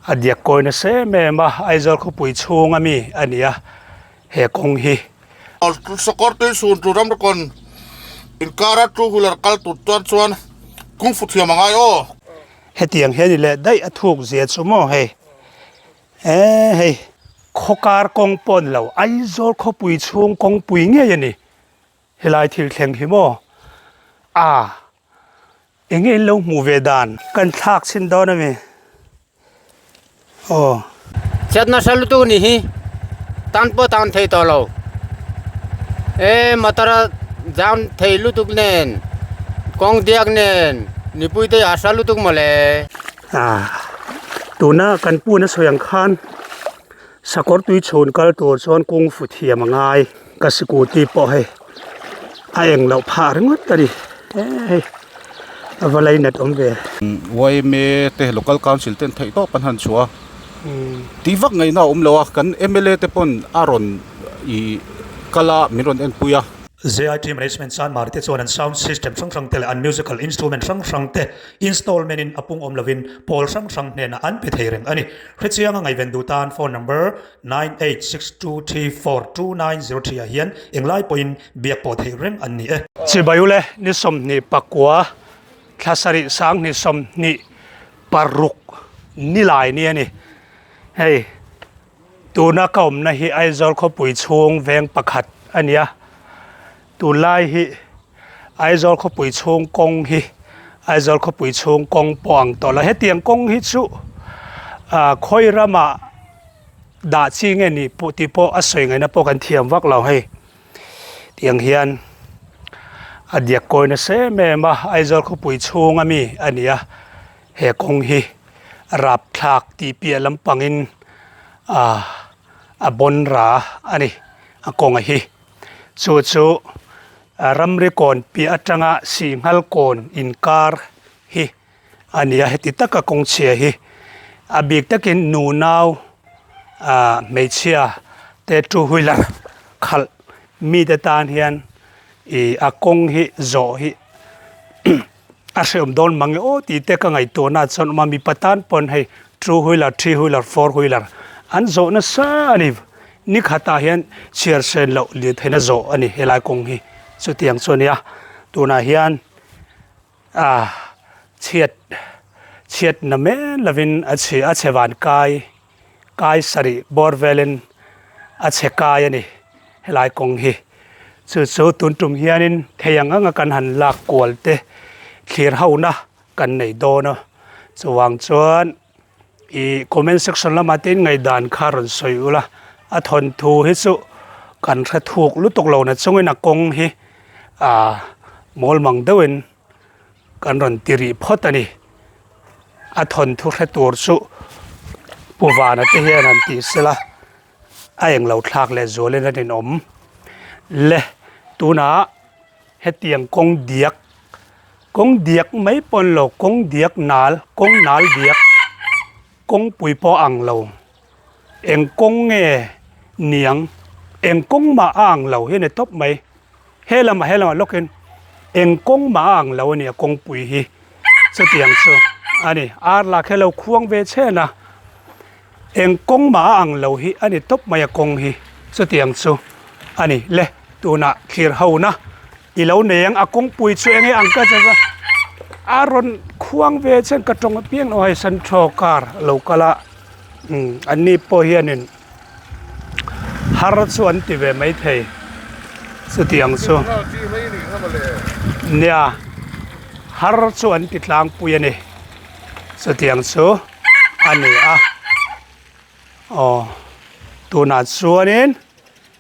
A diak kawi nasa em em a, Aizawl khawpui chhung ami a ni a he kawng hi. Sakawr tui chhun tur ramrikawn inkara two wheeler kal tur tan chuan kungfu thiam a ngai aw. Hetiang hian i leh daih a thuk zia chu maw hei eeh hei khawkar kawng pawh ni lo Aizawl khawpui chhung kawngpui ngei a ni helai thil thleng hi maw aa eng nge in lo hmuh ve dan kan thlak chhin dawn a mi. Aw. Chet nasa lutuk ni hi tan pawh tan thei tawh lo e motor a jam thei lutuk nen kawng diak nen mipui te a hra lutuk mawle. Ah tuna kan pun a sawi ang khan sakawr tui chhun kal tur chuan kung fu thiam a ngai ka scooty pawh hei a eng loh phah ringawt a ni hei. A va lainat awm ve. Yma te local council ten theih tawp an han chhuah a, tih vak ngaihna a awm lo a, kan mla te pawn a rawn ih kal a min rawn enpui a. ZIT Management Chanmari te chuan an sound system hrang hrang te leh an musical instrument hrang hrang te installment in a pung awm lovin pawl hrang hrang hnenah an pe thei reng a ni. Hrechianga ngaihven duh tan phone number 9862342903 ah hian englai pawhin biak pawh theih reng an ni e. Chibai ule ni 24 thla sarih sanghnih 26 ni lai ni a ni. Hei tuna ka awmna hi Aizawl khawpui chhung veng pakhat a ni a, tunlai hi Aizawl khawpui chhung kawng hi Aizawl khawpui chhung kawng pawh ang tawh lo. Hetiang kawng hi chu ah khawi ramah dah chi nge nih pawh tih pawh a sawi ngaihna pawh kan thiam vak lo hei. Tiang hian a diak kawi nasa em em a Aizawl khawpui chhung ami a ni a he kawng hi rapthlak tih piah lampangin ah a bawn ra a ni a kawnga hi chu chu ramri kawn piah atanga Singhal kawn inkar hi a ni a heti taka kawng chhia hi a bik takin nu nau ah hmeichhia te two wheeler khalh mite tan hian ih a kawng hi zawh hi a hrehawm dawn mang e aw tih te ka ngaihtuahna ah chuan awm a mipa tan pawn hei two wheeler three wheeler four wheeler an zawh nasa a ni ni khatah hian chhiar sen loh lirtheihna zawh a ni helai kawng hi chutiang chu a nia tunah hian. A chhiat chhiat na men lovin a chhe a chhe van kai kai sarih bawr velin a chhe kai a ni helai kawng hi chu chu tun tum hianin thei ang anga kan han lak kual te thlir ho na kan nei dawn a chuvang chuan ih comment section lamah te in ngaihdan kha rawn sawi ula a thawnthu hi chu kan hre thuk lutuk lo na chungin a kawng hi ah mawl mang deuhin kan rawn ti rih phawt a ni a thawnthu hre tur chu Pu Vana te hian an tih sela a englo thlak leh zualin a ninawm le tunah hetiang kawng diak Kawng diak mai pawh an lo, kawng diak nal, kawng nal diak, kawngpui pawh a ang lo. Eng kawng nge niang, eng kawng mah a ang lo hi a ni tawp mai. He lamah he lamah lawkin eng kawng mah a ang lo a ni a kawngpui hi chutiang chu a ni. Ar lah khi a lo khuang ve chhen a, eng kawng mah a ang lo hi a ni tawp mai a kawng hi chutiang chu a ni. Le tunah thlir ho na. I lo nei ang a kawngpui chu enge ang ka che va a rawn khuang ve chen ka tawng apiang lo hei santhaw car a lo kal a umm an ni pawh hianin har chu an ti ve maithei chutiang chu nia har chu an ti tlangpui a ni chutiang chu a ni a aw tunah chuanin.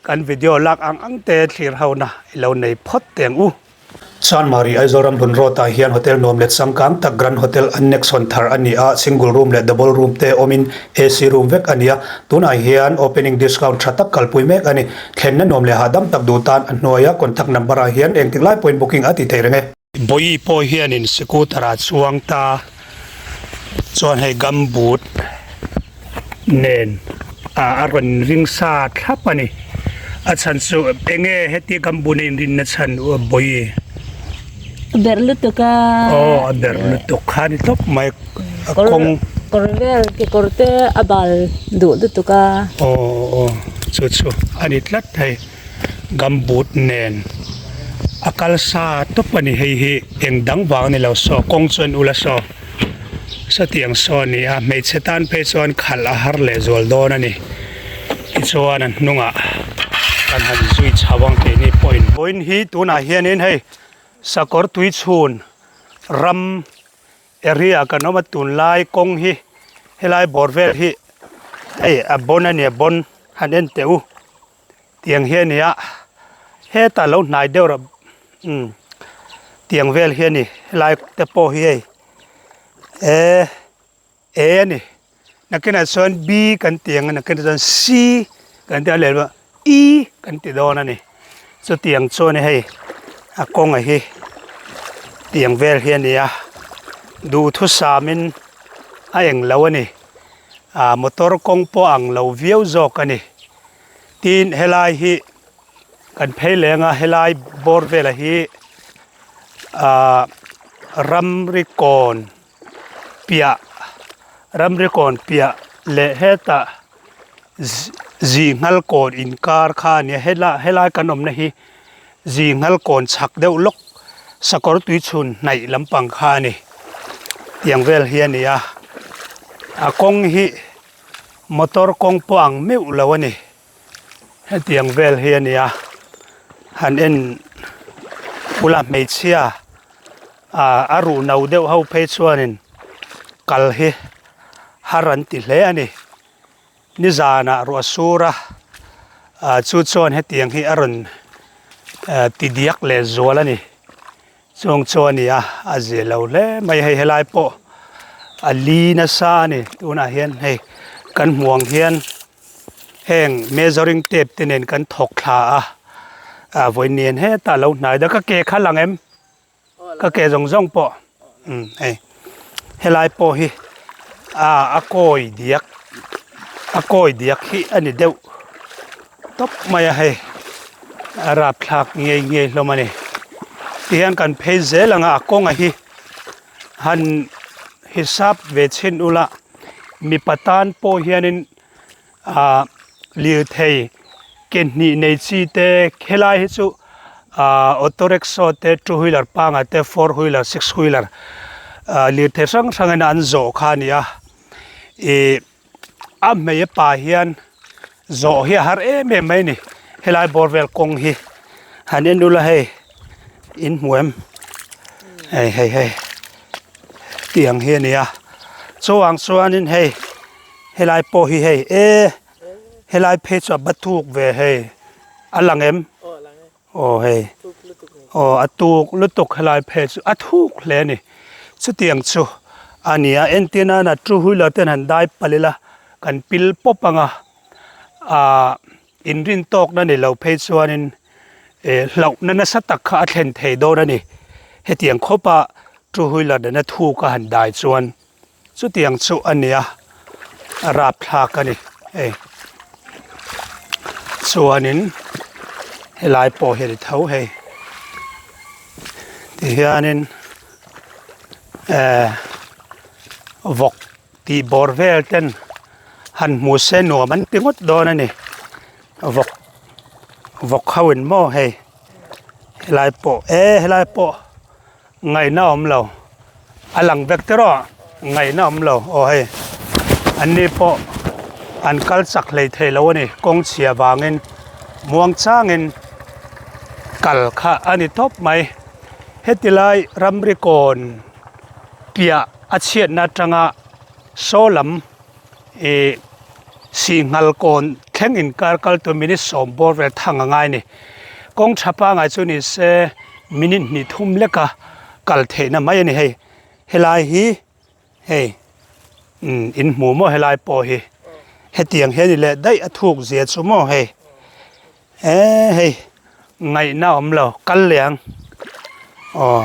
Kan video lak ang ang te thlir ho na i lo nei phawt teng u. Chanmari Aizawl Ramhlun Road ah hian hotel nuam let changkang tak Grand Hotel Annex hawn thar a ni a, single room leh double room te awmin AC room vek a ni a, tunah hian opening discount tha tak kalpui mek a ni. Thlenna nuam leh hahdam tak duh tan a hnuaia contact number ah hian engtik lai pawhin booking a ti thei reng e. Bawi pawh hianin scooter ah chuang ta chuan hei gumboot nen ah a rawn ring sa thlap a ni a chhan chu enge heti gumboot a inrinna chhan u a bawi A berh lutuk a aw a berh lutuk kha a ni tawp mai a kawng. Kawr vel kekawr te a bal duh lutuk a. Aw aw chu chu a ni tlat hei gumboot nen a kal sa tawp a ni hei hi eng dang vang a ni lo saw kawng chuan ula saw sawtiang saw a ni a hmeichhe tan phei chuan khalh a har leh zual dawn a ni tichuan a hnungah kan han zui chho ang keini pawhin. Vawiin hi tunah hianin hei sakawr tuichhun ram Area kan awm a tunlai kawng hi helai bawr vel hi hei a bon a ni a bon han en teh u tiang hi a ni a hetah lo hnai deuh rah umm tiang vel hi a ni helai te pawh hi hei e e a ni nakinah chuan b kan ti ang a nakinah chuan c kan ti a leh e kan ti dawn a ni chutiang chuan hei a kawnga hi tiang vel hi a ni a duhthusamin a eng lo a ni ah motor kawng pawh a ang lo viau zawk a ni tin helai hi kan phei leng a helai bawr velah hi ah ramri kawn piah ramri kawn piah leh hetah zinghal kawn inkar kha a nia helai helai kan awmna hi zinghal kawn chhak deuh lawk sakawr tui chhun hnaih lampang kha a ni tiang vel hi a ni a a kawng hi motor kawng pawh ang meuh lo a ni hetiang vel hi a ni a han en bulah hmeichhia ah a ruh no deuh ho phei chuanin kal hi har an ti hle a ni nizanah ruah sur a ah chu chuan hetiang hi a rawn eh ti diak leh zual a ni chung chu a ni a a zia lo hle mai hei helai pawh a li nasa a ni tunah hian hei kan hmuh ang hian heng measuring tape te nen kan thawk thla a ah vawiin nen hetah lo hnai dak a ke kha lang em ka ke zawng zawng pawh umm hei helai pawh hi ah a kawi diak a kawi diak hi a ni deuh tawp mai a hei a rapthlak ngei ngei hlawm a ni tihian kan phei zel ang a a kawnga hi han hisap ve chhin ula mipa tan pawh hianin ah lirthei ke hnih nei chi te helai hi chu ah auto rickshaw te two wheeler pangai te four wheeler six wheeler ah lirthei hrang hrang in an zawh kha a ni a ih a hmei pa hian zawh hi a har em em mai a ni helai bawr vel kawng hi han en ula hei in hmu em hei hei hei tiang hi a ni a chuang chuanin hei helai pawh hi hei e helai phei chu a ba thuk ve hei a lang em aw hei aw a tuk lutuk helai phei chu a thuk hle a ni chutiang chu a ni a entir nana two wheeler ten han dai palh ila kan pil pawp ang a ah inrin tawkna ni lo phei chuanin eh hlauhna nasa tak kha a thlen thei dawn a ni hetiang khawpa two wheeler nena thuk a han dai chuan. Chutiang chu a nia a rapthlak a ni hei chuanin helai pawh hi a ni tho hei tihianin eh vawk tih bawr vel ten han hmu se nuam an ti ngawt dawn a ni vawk vawk ho in maw hei helai pawh e helai pawh. Ngaihna awm lo a lang vek te rawh ngaihna awm lo aw hei an ni pawh an kal chak hlei thei lo a ni kawng chhia vangin muang changin kal kha a ni tawp mai heti lai ramri kawn piah a chhiatna atanga saw lam ih Singhal kawn thleng inkar kal tur minute sawm bawr vel thang a ngai a ni. Kawng tha pangai chu ni se minute hnih thum leka kal theihna mai a ni hei. Helai hi hei umm in hmu maw helai pawh hi hetiang hian i leh daih a thuk zia chu maw hei eee hei ngaihna a awm lo kal leh ang aw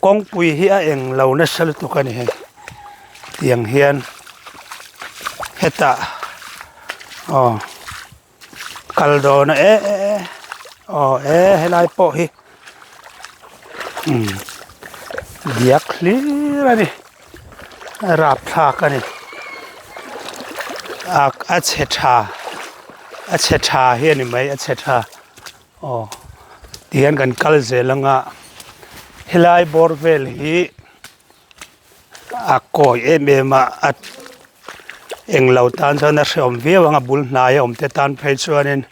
kawngpui hi a eng lo nasa lutuk a ni hei tiang hian hetah aw kal dawn a e e e aw e helai pawh hi umm diak hlir a ni. A rapthlak a ni. A a chhe tha a chhe tha hi a ni mai a chhe tha aw tihian kan kal zel anga helai bawr vel hi a kawi em em a a englo tan chuan a hrehawm viau ang a bul hnai a awm te tan phei chuanin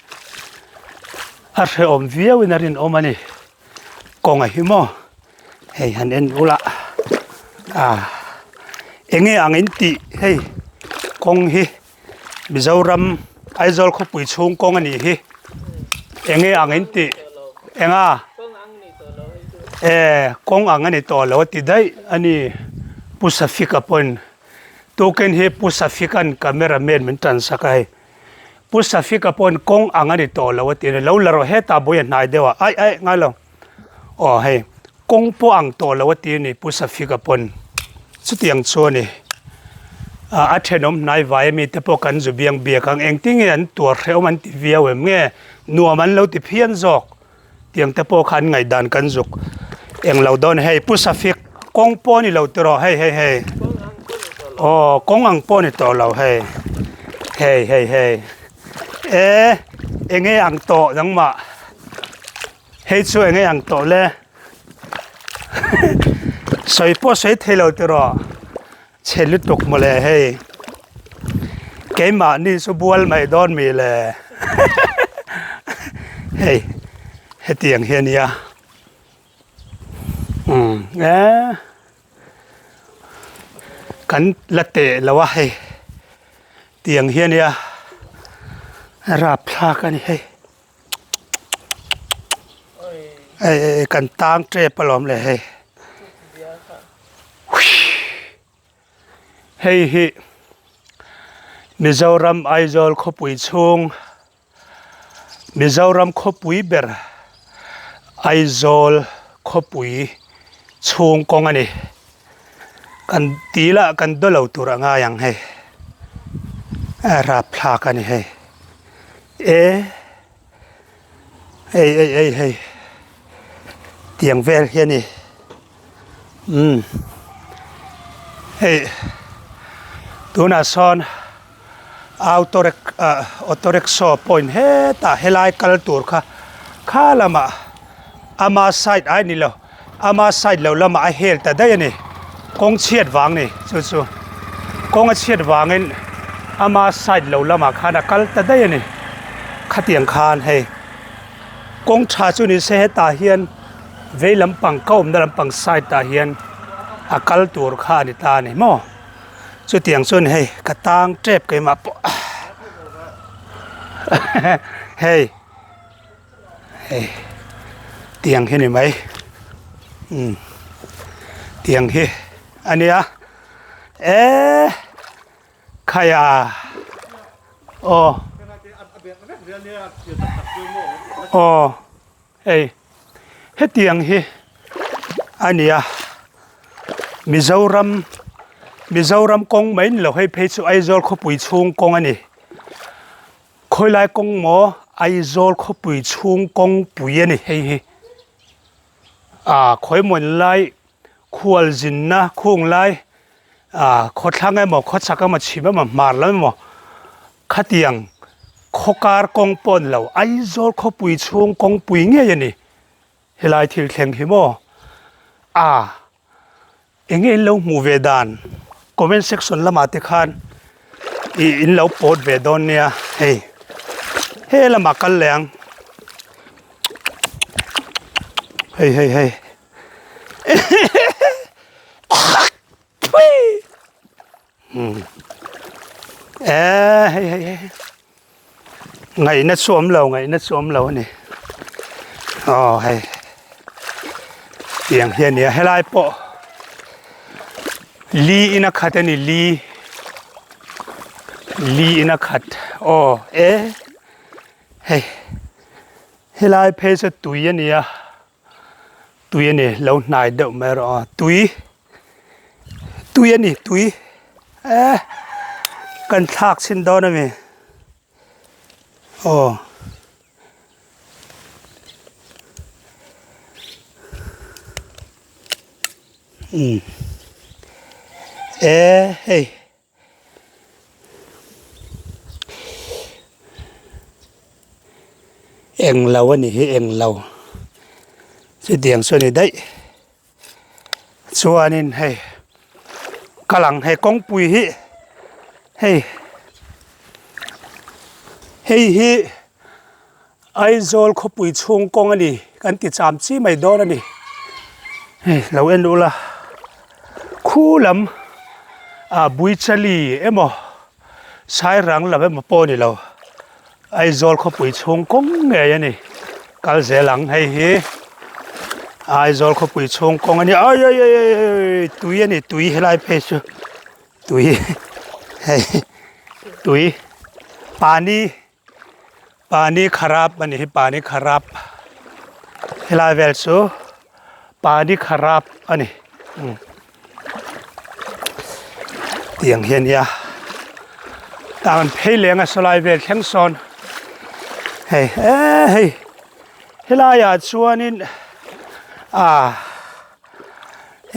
a hrehawm viau in a rinawm a ni kawnga hi maw hei han en ula ah enge ang in tih hei kawng hi Mizoram Aizawl khawpui chhung kawng a nih hi enge ang in tih enga e kawng ang a ni tawh lo a ti daih a ni Pu Safika pawhin tukin hi Pu Safika'n camera man min tan sak a hei Pu Safika pawhin kawng ang a ni tawh lo a ti a ni lo la rawh hetah bawih a hnai deuh a aih aih ngai lo aw hei kawng pawh ang tawh lo a ti a ni Pu Safika pawn chutiang chu a ni ah a thenawm hnai vai ami te pawh kan zu biang biak ang engtin nge an tuar hrehawm an ti viau em nge nuam an lo ti phian zawk tiang te pawh kha an ngaihdan kan zuk eng lo dawn hei Pu Safik kawng pawh a ni lo tiraw hei hei hei aw kawng ang pawh a ni tawh lo hei hei hei hei e enge ang tawh nangmah. Hei chu enge ang tawh le sawi pawh sawi thei lo tiraw chhe lutuk mawle hei keimahni chu bual mai dawn mi le hei hetiang hi a nia umm e kan la teh lo a hei tiang hi a nia rapthlak a ni hei. Hei hei kan tang tep alawm le hei hei hi Mizoram Aizawl khawpui chhung Mizoram khawpui ber Aizawl khawpui chhung kawng a ni kan tih lah kan daw lo tur a ngai ang hei a rapthlak a ni hei. E hei hei hei hei tiang vel hi a ni umm hei tunah sawn auto ah auto rickshaw point hetah helai kal tur kha kha lamah ama side ai ni lo ama side lo lamah a hel ta daih a ni kawng chhiat vang ni chu chu kawng a chhiat vangin ama side lo lamah khan a kal ta daih a ni khatiang khan hei kawng tha chu ni se hetah hian vei lampang ka awmna lampang side ah hian a kal tur kha a ni ta a ni maw chutiang chuan hei ka tang tep keimah pawh hei. Hei tiang hi ni mai umm tiang hi a nia eee khaia aw aw hei hetiang hi a nia Mizoram Mizoram kawng mai ni lo hei phei chu Aizawl khawpui chhung kawng a ni. Khawilai kawng maw Aizawl khawpui chhung kawngpui a ni hei hi ah khawimawn lai khual zinna khung lai ah khawthlang emaw khawchhak emaw chhim emaw hmar lam emaw khatiang khawkar kawng pawh a ni lo Aizawl khawpui chhung kawngpui ngei a ni helai thil thleng hi maw ah. Enge in lo hmuh ve dan comment section lamah te khan ih in lo pawt ve dawn nia hei he lamah kal leh ang hei hei hei e hei hei hei Ngaihna chu awm lo ngaihna chu awm lo a ni aw hei tiang hi a nia helai pawh li in a khat a ni li li in a khat aw e hei helai phei chu tui a nia tui a ni lo hnai deuh mai erawh a tui tui a ni tui eh kan thlak chhin dawn a mi aw umm. E hei. Englo a nih hi englo chutiang chu a ni daih chuanin hei kal ang hei kawngpui hi hei hei hi Aizawl khawpui chhung kawng a ni kan ti cham chi mai dawn a ni hei lo en ula khu lam ah Buichali emaw Sairang lam emaw pawh a ni lo Aizawl khawpui chhung kawng ngei a ni kal zel ang hei hi Aizawl khawpui chhung kawng a ni ai ai ai ai tui a ni tui helai phei chu tui hei tui pani Pani kharap a ni hi pani kharap helai vel chu pani kharap a ni tiang hi a nia tah an phei leng a sawlai vel thleng sawn hei eee hei helaiah chuanin ah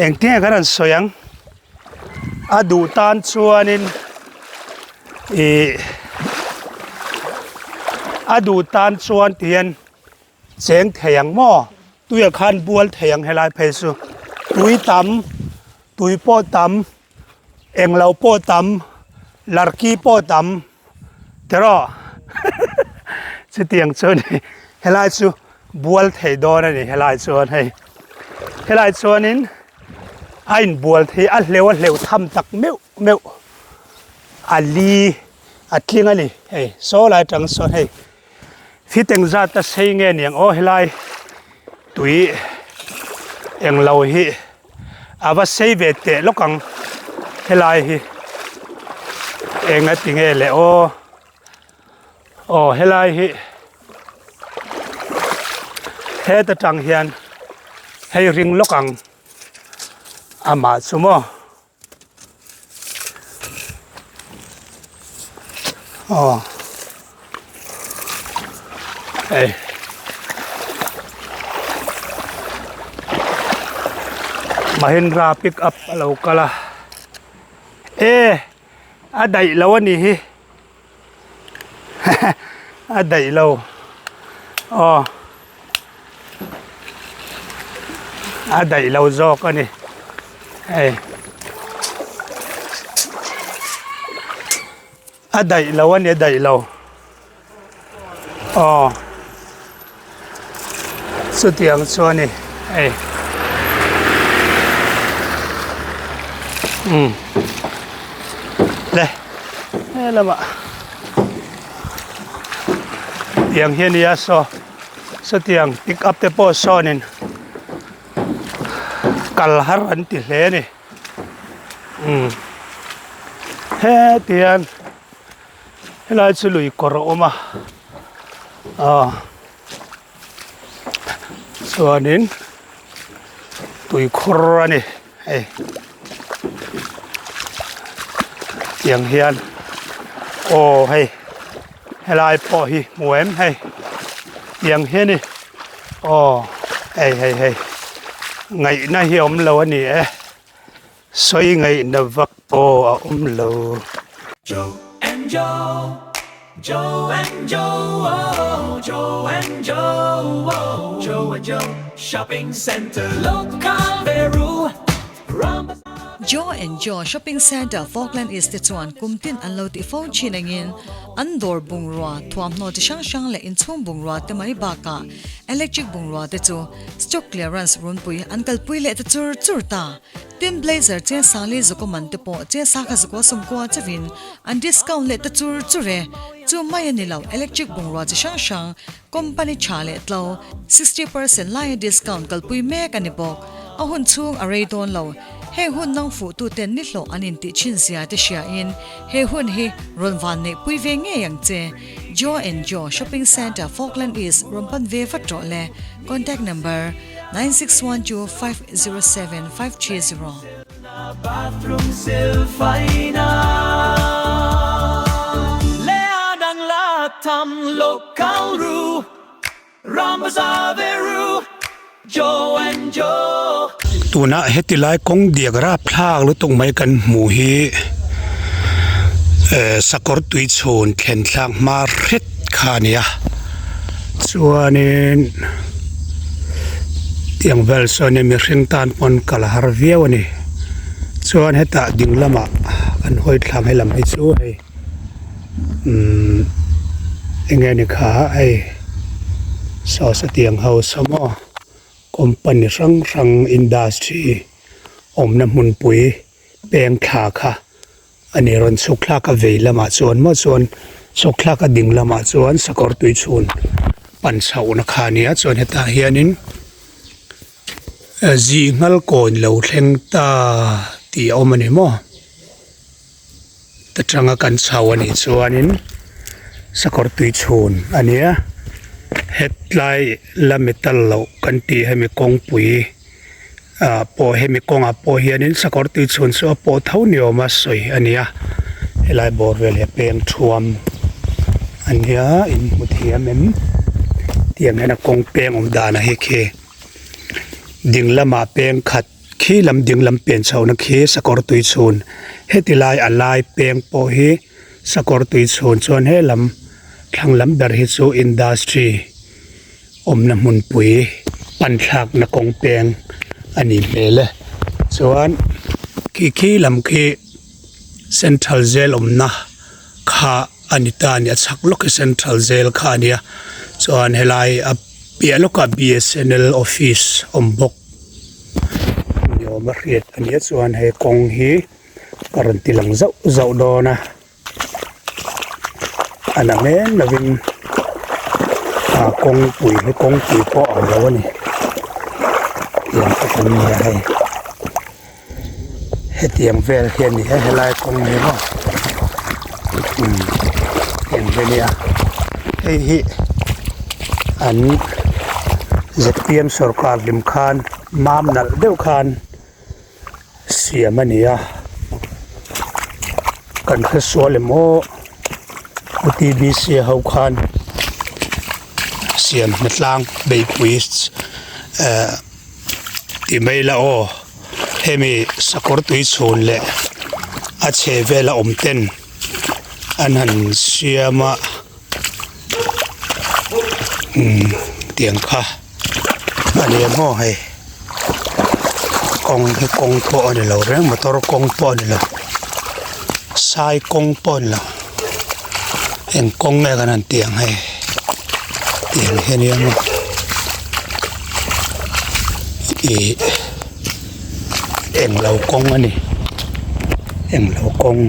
engtin nge kan han sawi ang a duh tan chuanin ih a duh tan chuan ti hian cheng thei ang maw tuiah khan bual thei ang helai phei chu tui tam tui pawh tam englo pawh tam larki pawh tam tiraw chutiang chu a ni helai chu bual thei dawn a ni helai chuan hei helai chuanin a inbual thei a hleuh a hleuh tham tak meuh meuh a li a tling a ni hei saw lai atang sawn hei fit engzat a sei nge niang aw helai tui englo hi a va sei ve teh lawk ang helai hi eng a ti nge le aw aw helai hi heta tang hian hei ring lawk ang amah chu maw. Aw hei Mahindra pick up a lo kal a e a daih lo a nih hi a daih lo aw a daih lo zawk a ni hei a daih lo a ni a daih lo aw chutiang chu a ni hei umm le he lamah tiang hi a nia saw sawtiang pick up te pawh sawnin kal har an ti hle a ni umm hetiang. Helai chu lui kawr a awm a aw chuanin tuikhur a ni hei tiang hian aw hei helai pawh hi hmu em hei tiang hi a ni aw hei hei hei ngaihna hi a awm lo a ni e. Sawi ngaihna vak pawh a awm lo. Joe and Joe, Joe and Joe, oh, Joe and Joe, oh, Joe and Joe Shopping Centre, Local Veru, Ram. Joe and Joe Shopping Centre, Falkland East te chuan kum tin an lo tih fo thin angin an dawr bungrua, thuamhnaw chi hrang hrang leh inchhung bungrua te mai bakah electric bungrua te chu stock clearance runpui an kalpui leh ta chur chur ta. Tin blazer che sali zukaw man te pawh che sakha zukaw sawmkua chauhin an discount leh ta chur chur e. Chu mai a ni lo, electric bungrua chi hrang hrang, company tha leh tlo, 60% laia discount kalpui mek a ni bawk. A hun chhung a rei dawn lo. Heng hun nang fuh tuten ni hlawh an intih thin zia te hriain he hun hi rawn van neihpui ve ngei ang che. Joe and Joe Shopping Centre, Falkland East rawn pan ve vat rawh le. Contact number. 9612 507 530. Bathroom silfaina Leadang latam local ru Rambazaar veru Joe and Joe. Tuna heti lai kawng diak rapthlak lutuk mai kan hmuh hi eh sakawr tui chhun thlen thlak hma hret kha a ni a chuanin tiang vel sawn mihring tan pawn kal a har viau a ni chuan hetah ding lamah kan hawi thlang helam hi chu hei umm eng nge ni kha hei saw satiang ho saw maw. Company hrang hrang industry awmna hmunpui peng thla kha a ni. Rawn chhuk thlak a vei lamah chuan maw chuan chhuk thlak a ding lamah chuan sakawr tui chhun pan chhohna kha a ni a chuan hetah hianin zinghal kawn lo thleng ta tih a awm a ni maw. Ta tanga kan chho a nih chuanin sakawr tui chhun a ni a hetlai la metal loh kan tih hemi kawngpui ah pawh hemi kawngah pawh hianin sakawr tui chhun chu a pawh tho ni awm a sawi a ni a helai bawr vel hi a peng thuam a nia in hmu thiam em tiang hian a kawng peng awm dan a hi khi ding lamah peng khat. Khi lam ding lam pian chhohna khi sakawr tui chhun heti lai a lai peng pawh hi sakawr tui chhun chuan he lam thlang lam ber hi chu industry awmna hmunpui pan thlakna kawng peng a nih hmel e chuan khi khi lam khi central jail awmna kha a ni ta a ni a chhak lawk hi central jail kha a nia chuan helai a piah lawkah B_S_N_L office awm bawk. Ni awm a hriat a nia chuan he kawng hi ka rawn ti lang zauh zauh dawn a a la men lovin ah kawngpui hi kawngpui pawh a ang lo a ni tiang te kan ni a hei hetiang vel hi a ni a helai kawng hi maw umm heng hi a nia hei hi an Z_P_M sawrkar hlim khan mam nalh deuh khan siam a ni a kan hre sual em aw U T B C ho khan siam hnatlang beihpui eh. Ti mai la aw, hemi sakawr tui chhun leh a chhe vela awm ten an han siam a umm tiang kha a ni ang aw hei kawng hi kawng pawh a ni lo reng motor kawng pawh a ni lo sai kawng pawh a ni lo eng kawng nge kan han tih ang hei tiang hi a nia maw ih englo kawng a ni englo kawng.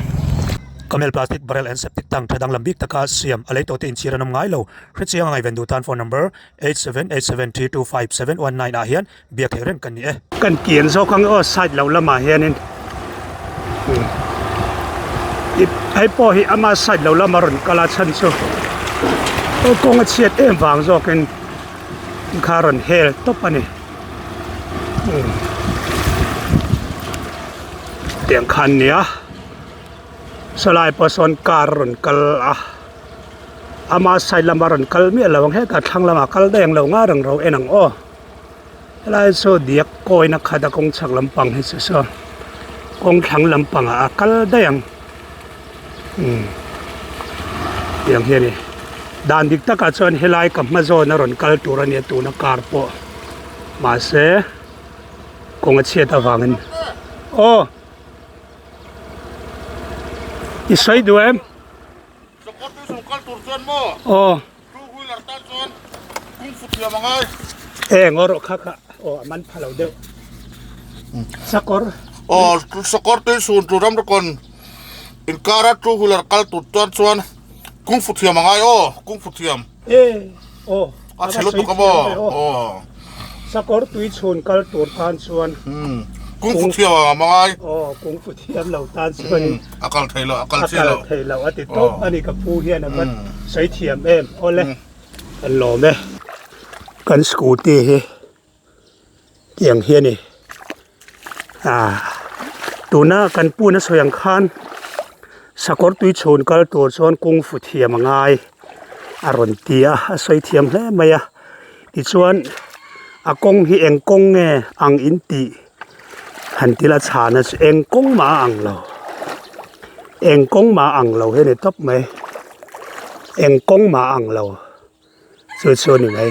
Camel plastic barrel and septic tank tha danglam bik taka siam a lei tawhte inchhir an awm ngai lo. Hrechiang a ngaihven duh tan phone number 8787325719 ah hian biak theih reng kan ni e. Kan kian zawk ang aw side lo lamah hianin hei pawh hi ama side lo lama rawn kal a chhan chu kawng a chhiat em vang zawkin kha rawn hel tawp a ni tiang khan nia sawlai pawh sawn car a rawn kal a ama side lama rawn kal miah lo ang hetah thlang lamah kal daih ang lo nga reng ro en ang aw. Helai saw diak kawina khat a kawng chhak lampang hi chu saw kawng thlang lampang ah a kal daih ang umm tiang hi a ni dan dik takah chuan helai ka hma zawn a rawn kal tur a nia tuna car pawh mahse kawng a chhiat avangin aw i sawi duh em aw. Two wheeler tan chuan kung fu thiam a ngai. E ngaw rawh kha kha aw a man pha lo deuh. Sakawr. Aw sakawr tui sun tur ram rakawn inkara two wheeler kal tur tan chuan kung fu thiam a ngai aw kung fu thiam. E aw a chhe lutuk a maw aw. Sakawr tui chhun kal tur tan chuan. Kung fu thiam a ngai. Aw kung fu thiam lo tan chuan. A kal thei lo, a kal chi lo. A kal thei lo a ti tawp a ni ka pu hian a va sawi thiam em. Awle kan lawm e. Kan scooty hi tiang hi a ni. Ah tuna kan pu na sawi ang khan sakawr tui chhun kal tur chuan kung fu thiam a ngai a rawn ti a, a sawi thiam hle mai a. Tichuan a kawng hi eng kawng nge ang in tih. Han ti la chhana chu eng kawng mah a ang lo eng kawng mah a ang lo hi a ni tawp mai eng kawng mah a ang lo chu chu a ni mai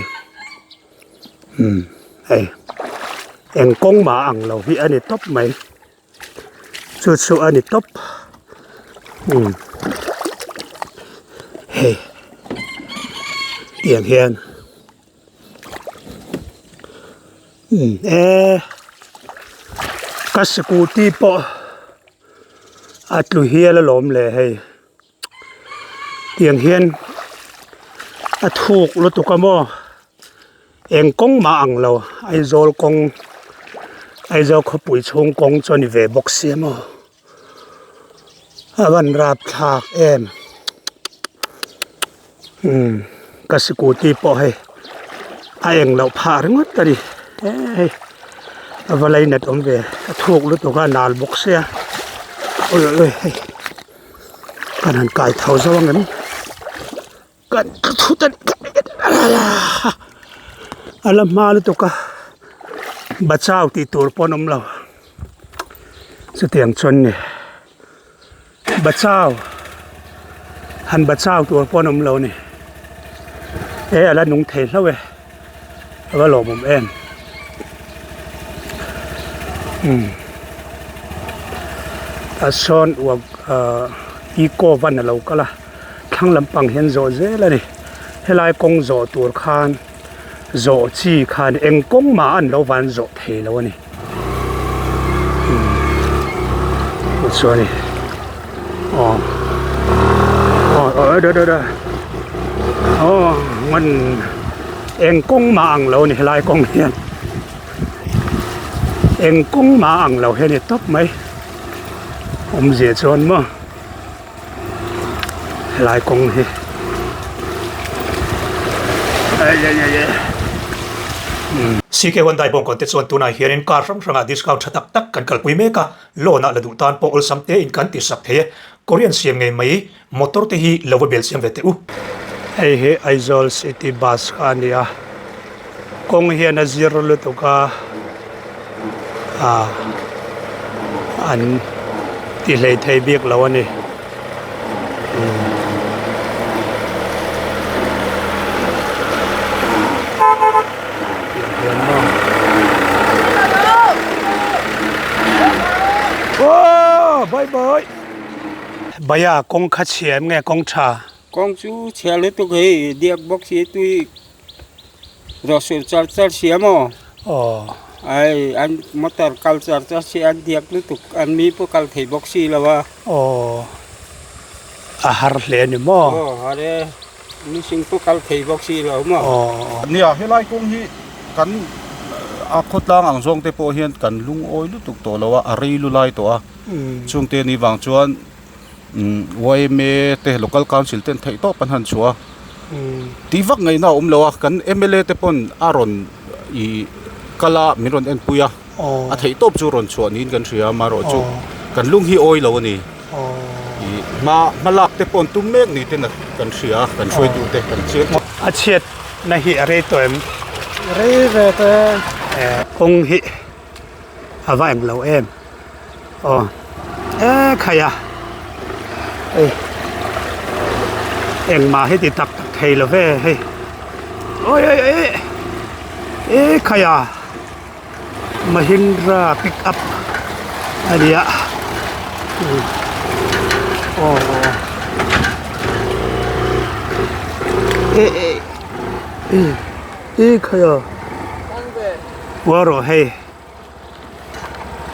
umm hei eng kawng mah a ang lo hi a ni tawp mai chu chu a ni tawp umm hei tiang hian. E ka scooty pawh a tlu hial alawm le hei tiang hian a thuk lutuk a maw eng kawng mah ang lo Aizawl kawng Aizawl khawpui chhung kawng chu a ni ve bawk sia maw a van rapthlak em umm ka scooty pawh hei a eng loh phah ringawt a ni hei a va lainat awm ve a thuk lutuk a nal bawk sia awi awi hei kan han kai tho zo ang em kan thut a a la hma lutuk a bachao tih tur pawh an awm lo chutiang chuan ni bachao han bachao tur pawh an awm lo a ni e a la nung thei hlauh e a va lawmawm em umm tah sawn uak ahh eco van a lo kal a. Thlang lampang hian zawh zel a ni. Helai kawng zawh tur khan zawh chi khan eng kawng mah an lo van zawh thei lo a ni. Umm chuan i aw aw aw da da da aw ngan eng kawng mah ang lo a ni helai kawng hian eng kawng mah ang lo hi a ni tawp mai awmzia chuan maw. Helai kawng hi CK Hyundai bawngkawn te chuan tunah hianin car hrang hrangah discount tha tak tak kan kalpui mek a, loan ah la duh tan pawh awlsam te in kan ti sak thei e. Korean siam ngei mai motor te hi lo va bel siam ve teh u. Hei hi Aizawl City Bus kha a ni a, kawng hian a zir lutuk a, ah an ti hlei thei bik lo a ni. Aw bye bye Bhaiya kawng kha chhia em nge kawng tha? Kawng chu chhia lutuk hei diak bawk si tui Rawh sur char char sia maw? Aw. Ai an motor kal char char sia an diak lutuk an mi pawh kal thei bawk si lo a. Aw. A har hle a ni maw? Aw har e. Mihring pawh kal thei bawk si lo maw? Aw. Nia helai kawng hi kan a khawtlang ang zawng te pawh hian kan lungawi lutuk tawh lo a, a rei lu lai tawh a. Chungte ni vang chuan Yma te local council ten theih tawp an han chhuah a tih vak ngaihna a awm lo a kan mla te pawn a rawn ih kal a min rawn enpui a a theih tawp chu rawn chhuah niin kan hria amaherawh chu kan lung hi awi lo a ni ih hma hma lak te pawh an tum mek ni ten kan hria a kan hruaitu te kan chiang A chhiat na hi a rei tawh em? Rei ve tawh e. Kawng hi a va eng lo em aw e khai a hei engmah hi ti tak tak thei lo ve hei awi awi awi e khai a Mahindra pick up a ni a aw e e e khai a. Ua rawh hei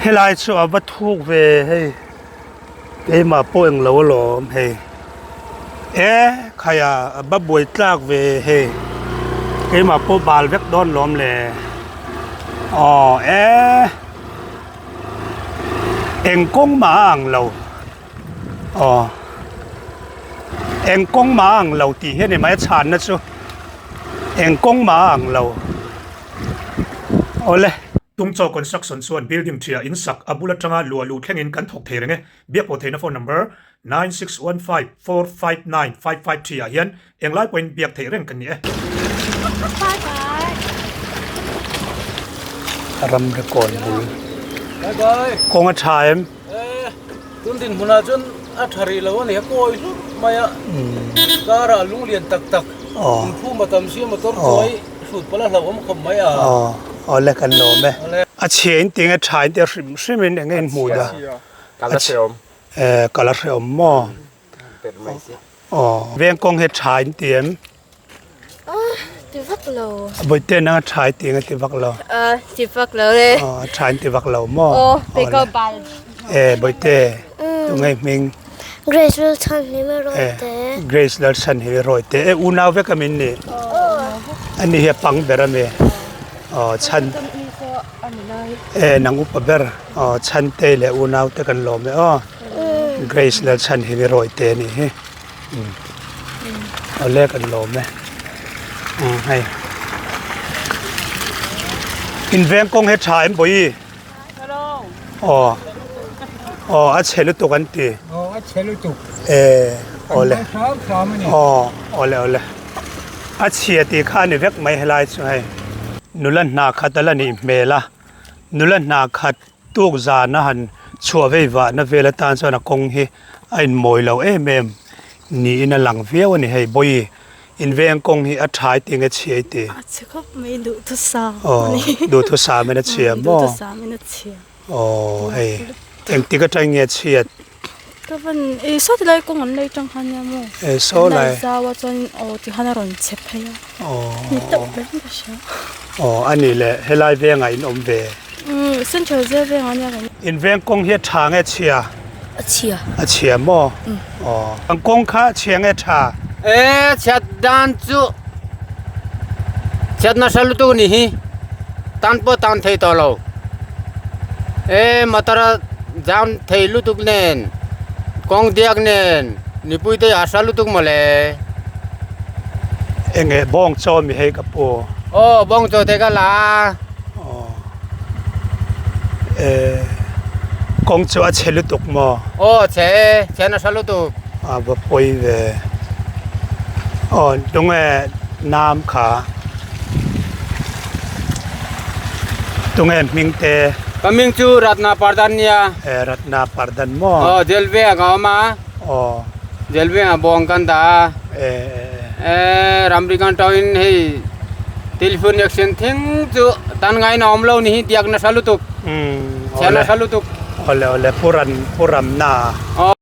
helai chu a va thuk ve hei keimah pawh englo alawm hei e khaia a va buai tlak ve hei keimah pawh bal vek dawn lawm le aw e eng kawng mah a ang lo aw eng kawng mah a ang lo tih hi a ni mai a chhanna chu eng kawng mah a ang lo. Awle. Tungchaw Construction chuan building ṭhia in sak a bul aṭanga luah luh thlengin kan thawk thei reng e. Biak pawh theihna phone number 9615459553 ah hian englai pawhin biak theih reng kan ni e. Ram record bul. Kawng a tha em? E, tun dinhmunah chuan a tha rih lo a ni a, kawi hlur mai a, car ah lung lian tak tak inphum a tam sia motor tuai hrut pawh la hlauhawm khawp mai a. Aw, awle kan lawm e. A chhia in ti nge tha in ti a hrim hrim in eng nge in hmuh dah? Kal a hrehawm. E, kal a hrehawm maw? Aw, veng kawng hi tha in ti em? Ti vak lo. Bawihte nang a tha i ti nge ti vak lo? Ti vak lo e. A tha in ti vak lo maw? Aw, peka bal. E Bawihte, tunge i hming? Grace Lalchhanhimi Rawite. Grace Lalchhanhimi Rawite. E unau vek a min nih? Ani hi a pang ber a mi? Aw chhan. E nang upa ber. Aw Chhantei leh unau te kan lawm e aw. Grace Lalchhanhimi Rawite a nih hi. Awle kan lawm e umm hei in veng kawng hi tha em bawi aw aw a chhe lutuk an ti aw a chhe lutuk e awle aw awle awle a chhia tih kha a ni vek mai helai chu hei nula hna khat a la nih hmel a nula hna khat Tuk zan a han chhuah vei vahna vel atan chuan a kawng hi a inmawi lo em em niin a lang viau a ni hei Bawi inveng kawng hi a thai tih nge chhia i ti? A chhe khawp mai duhthusam a ni. Aw duhthusam in a chhia maw? Duhthusam in a chhia. Aw hei engtik atang nge chhiat? Ka van e saw ti lai kawng an lei tang khan nia maw? E saw lai. An lai zau a chuan aw ti khan a rawn chhe phei a. Aw. Ni teuh ber in ka hria. Aw a nih leh helai vengah in awm ve. Umm central zel vengah nia kan. In veng kawng hi a tha nge chhia? A chhia. A chhia maw? Aw. An kawng kha a chhia nge tha? E chhiat dan chu chhiat nasa lutuk ni hi tan pawh tan thei tawh lo. E motor a jam thei lutuk nen kawng diak nen mipui te a hra lutuk mawle. Enge bawng chaw mi hei ka pu. Aw bawng chaw te ka la a. Aw e kawng chu a chhe lutuk maw? Aw chhe e chhe nasa lutuk. A va pawi ve. Aw tunge nam kha. Tunge hming te? Ka hming chu Ratna Pardhan nia. E Ratna Pardhan maw? Aw jail veng a awm a. Aw. Jail veng ah bawng kan dah a. E e e. E ramri kan tawng in hei telephone action thleng chu tan ngain a awm lo ni hi diak nasa lutuk. Umm Chhia nasa lutuk. Awle awle Pu Ran Pu Ramna. Aw.